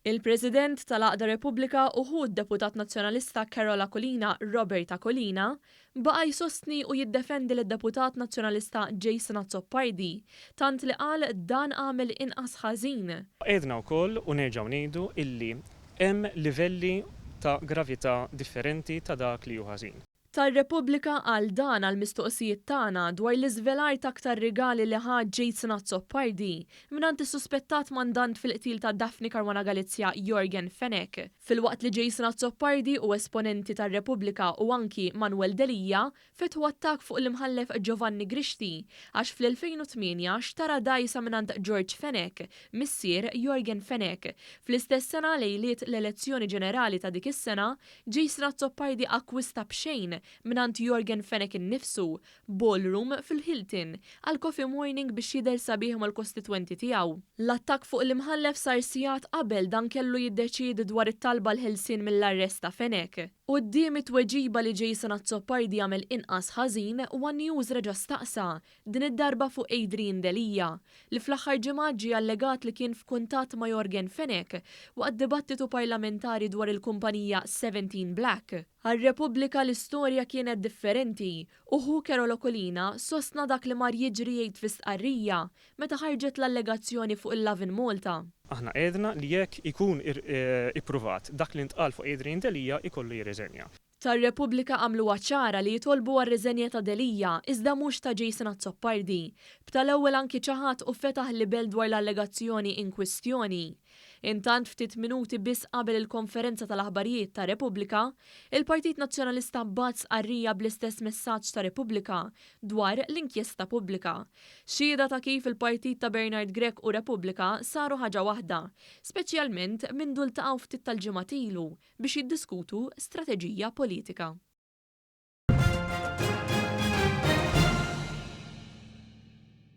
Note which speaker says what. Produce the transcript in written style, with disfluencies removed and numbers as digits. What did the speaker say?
Speaker 1: Il-President tal-Għaqda Repubblika u ħu d-Deputat Nazzjonalista Karol Aquilina Robert Aquilina baqa' jsostni u jiddefendi lid-Deputat Nazzjonalista Jason Azzopardi tant li qal dan għamel inqas ħażin.
Speaker 2: Għedna wkoll u nerġgħu ngħidu illi hemm livelli ta' gravità differenti ta' dak li hu ħażin.
Speaker 1: Ta' Repubblika qal dan għall-mistoqsijiet tagħna dwar l-iżvelar ta' aktar rigali li ħa Jason Azzopardi mingħand is-suspettat mandant fil-qtil ta' Daphne Caruana Galizia Yorgen Fenech. Filwaqt li Jason Azzopardi u esponenti ta' Repubblika u anki Manuel Delia fetħu attakk fuq l-imħallef Giovanni Grixti għax fl-2008 xtara dgħajsa mingħand George Fenech, missier Yorgen Fenech. Fl-istess sena, lejliet l-elezzjoni ġenerali ta' dik is-sena, Jason Azzopardi akkwista b'xejn mingħand Yorgen Fenech innifsu ballroom fil-Hilton għal coffee morning biex jidher sabiħ mal-kostitwenti tiegħu. L-attakk fuq l-imħallef sar sigħat qabel dan kellu jiddeċiedi dwar it-talba l-ħelsien mill-arrest ta' Fenech. Quddiem it-tweġiba li Jason Azzopardi għamel inqas ħażin, One News reġa' staqsa, din id-darba fuq Adrian Delia, li fl-aħħar ġimgħat ġie allegat li kien f'kuntatt ma' Yorgen Fenech waqt dibattitu parlamentari dwar il-kumpanija 17 Black. Għal Repubblika l-istorja kienet differenti u ħu Karol Aquilina sostna dak li mar jiġri jgħid fi stqarrija meta ħarġet l-allegazzjoni fuq il-Lovin Malta.
Speaker 2: Aħna għedna li jekk ikun ippruvat dak li ntqal fuq Adrian Delia jkollu jirriżenja.
Speaker 1: Ta' Repubblika għamluha ċara li jitolbu għar-riżenja ta' Delia iżda mhux ta' Jason Azzopardi, b'tal-ewwel anki ċaħad u fetaħ libell dwar l-allegazzjoni in kwistjoni. Intant, ftit minuti biss qabel il-konferenza tal-aħbarijiet ta' Repubblika, il-Partit Nazzjonalista bagħat stqarrija bl-istess messaġġ ta' Repubblika dwar l-inkjesta pubblika. Xhieda ta' kif il-partit ta' Bernard Grech u Repubblika saru ħaġa waħda, speċjalment mindu ltaqgħu ftit tal-ġimgħat ilu biex jiddiskutu strateġija politika.